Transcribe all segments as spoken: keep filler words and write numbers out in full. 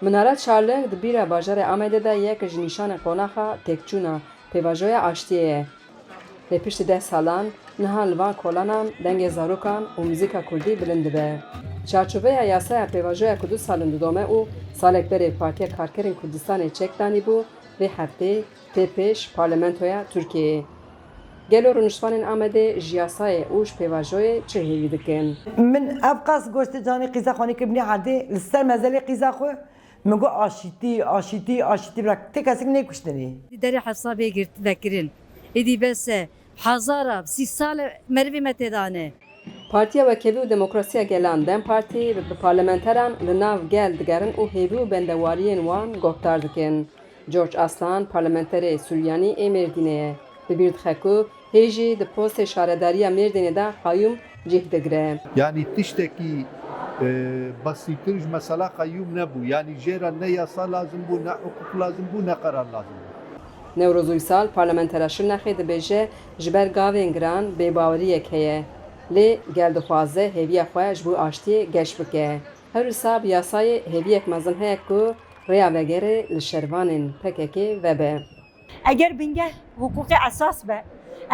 Minare Çarling di bîra bajarê Amedê de yek ji nîşanên qonaxa têkçûna pêvajoya aştiyê ye. Lê piştî deh salan niha li van kolanan dengê zarokan û muzîka kurdî bilind dibe. Çarçoveya yasaya pêvajoya ku du sal in didome û salek berê Partiya Karkerên Kurdistanê çek danîbû, vê heftê tê pêş parlamentoya Tirkiyeyê. Gelo rûniştvanên Amedê ji yasayê û ji pêvajoyê çi hêvî dikin? Min ev qas goştê canê qîza xwe nekiribûnê erdê li ser mezelê qîza xwe. Min got aşîtî, aşîtî, aşîtî bira tê kesik nêkuştinê. Di derê hesabê girt vekirin. Êdî bes e. Hezara, sî sal e merivê me têdane. Partiya Wekhevî û Demokrasiya Gelan, DEM Partî, bi, bi parlamenteran li nav gel digerin û hêvî û bendewariyên wan guhdar dikin. George Aslan, parlamenterê Suryanî ê Mêrdînê ye, bi bîr dixe ku hê jî di postê şaredariya Mêrdînê de qeyûm cih digire. Yanî tiştekî, e, besîtir ji mesela qeyûm nebû. Yanî jê re ne yasa lazim bû, ne hiqûq lazim bû, ne qerar lazim bû. Newroz Uysal, parlamentera Şirnexê dibêje, ji ber gavên giran bêbaweriyek heye. Lê gel dixwaze hêviya xwe ji bo aştiyê geş bike. Her wisa bi yasayê hêviyek mezin heye ku rêya vegerê li şervanên P K K vebe. Eger bingeh hiqûqê esas be,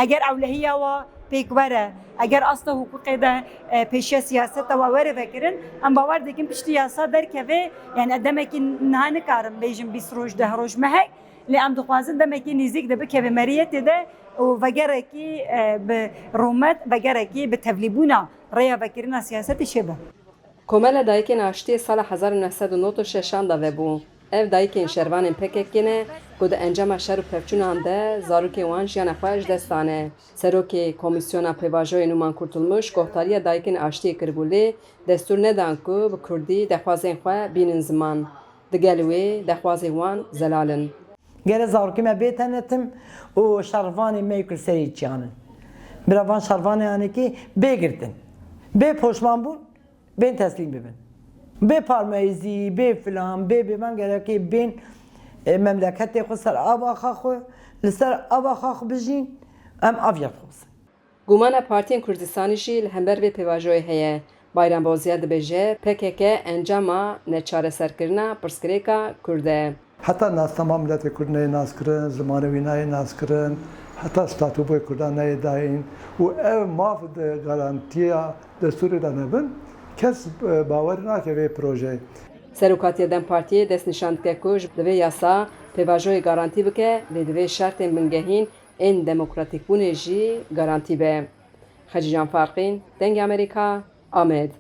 eger ewlehiya wa pêk were, eger asta hiqûqê de, e, pêşiya siyaseta wa were vekirin, em bawer dikin piştî yasa derkeve, yani demekî niha nikarim bêjim bîst roj, deh roj, mehek, lê em dixwazin demekî nêzîk de bikeve meriyetê de û vegerekî, e, bi rûmet, vegerekî bi tevlîbûna rêya vekirina siyasetê çêbe. Komela Dayikên Aştiyê sala hezar û neh sed û nod û şeşan de vebû. Ev dayikên şervanên P K K ne ku di encama şer û pevçûnan de zarokên wan jiyana xwe ji dest dane. Serokê Komîsyona Pêvajoyê Numan Kurtulmuş guhdariya Dayikên Aştiyê kiribû lê destûr nedan ku bi kurdî dexwazên xwe bînin ziman. Digel wê dexwazên wan zelal in. Gere zarokê me bê tenetim û şervanê me yê ku li serê çiyan in. Bira van şervanê anekî bê girtin. Bê poşman bûn. Bên teslîm bibin. Bê parmeyzî, bê filan, bê bêvan gerekê bên, e, memleketê xwe ser ava xwe, li ser ava xwe bijîn, em av yek xwezin. Gumana partiyên Kurdistanî jî li hember vê pêvajoyê heye. Bayram Bozya dibêje, P K K encama neçareserkirina pirsgirêka Kurd e. Heta nasnama miletê Kurd neyê naskirin, zimanê wî nayê naskirin, heta statûboyê Kurdan neyê dayîn û ev maf di garantiya destûrê de nebin, kes, e, bawer nake vê projeyê. Serokatiya DEM Partiyê destnîşan dike ku ji, divê yasa pêvajoyê garantî bike, lê divê şertên bingehîn ên demokratîkbûnê jî garantî be. Xecîcan Farqîn, Dengê Amerîka, Amed.